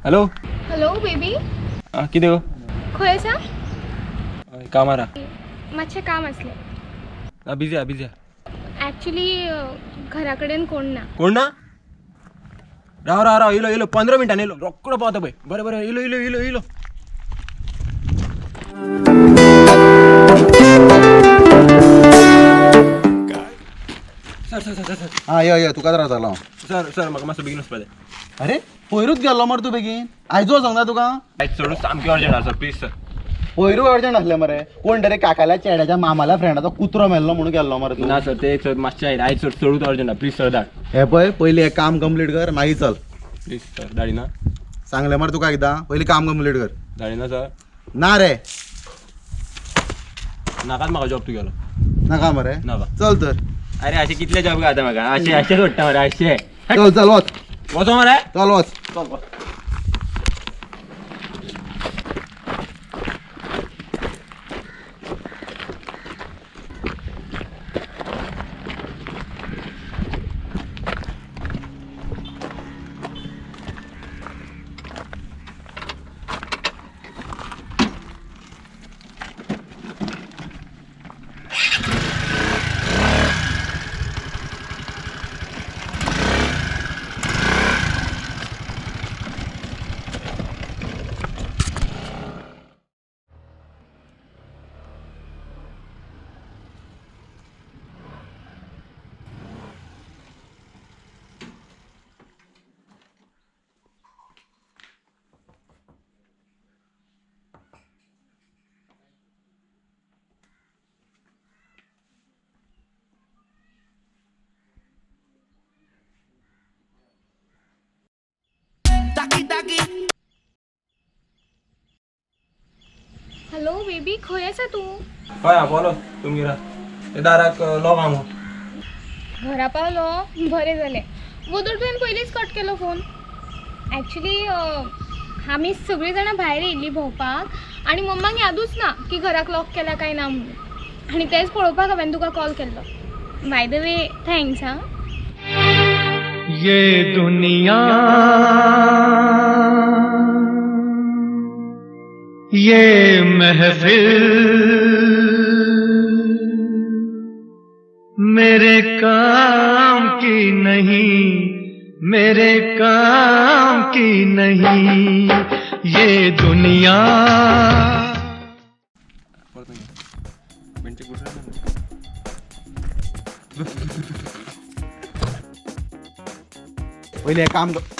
Hello. Hello baby. आं, कितें गो? खंय आसा? कामार. मातशें काम आसलें. आं, बिजी आहा, बिजी आहा. ॲक्च्युली घरा कडेन कोण ना. कोण ना? राव राव राव, येयलो येयलो, 15 मिनटांनी येयलो, रोकडो पावता पळय. बरें बरें, येयलो येयलो येयलो येयलो. Sir sir sir sir. हा, यो यो, तुकाच रावतालो हांव. सर सर, म्हाका मातसो बेगीन वचपा जाय. अरे, पयरूच गेल्लो मरे तूं बेगीन. आयजो सांगता तुका. आयज चडूच सामकें अर्जंट आसा सर, प्लीज सर. पयरूय अर्जंट आसलें मरे. कोण तरी काकाल्या चेड्याच्या मामाल्या फ्रेंडाचो कुत्रो मेल्लो म्हणून गेल्लो मरे तूं. ना सर, ते सर मातशें आयज आयज सर चडूच अर्जंट आहा, प्लीज सर धाड. हे पळय, पयलीं हें काम कंप्लीट कर, मागीर चल. प्लीज सर, धाडिना? सांगलें मरे तुका एकदां, पयलीं काम कंप्लीट कर. धाडिना सर? ना रे. नाकाच म्हाका जॉब तुगेलो. नाका मरे? नाका. चल तर. अरे, अशे कितले जॉब घालता म्हाका? अशे अशे सोडटा मरे, अशे. चल चल, वच. वचो मरे. चल, वच. चल वच. हॅलो बेबी, खंय आसा तूं? हय, हांव पावलो तुमगेर, ते दाराक लॉक आहा मुगो. घरा पावलो? बरें जालें. वोदोळ तुवें पयलींच कट केलो फोन. ॲक्च्युली आमी सगळीं जाणां भायर येयल्लीं भोंवपाक आनी मम्माक यादूच ना की घराक लॉक केला काय ना म्हणून, आनी तेंच पळोवपाक हांवें तुका कॉल केल्लो. बाय the way, thanks आं. ये दुनिया ये महफिल मेरे काम की नहीं, मेरे काम की नहीं ये दुनिया. परत बेंचे कुठं? पयलीं हें काम कर.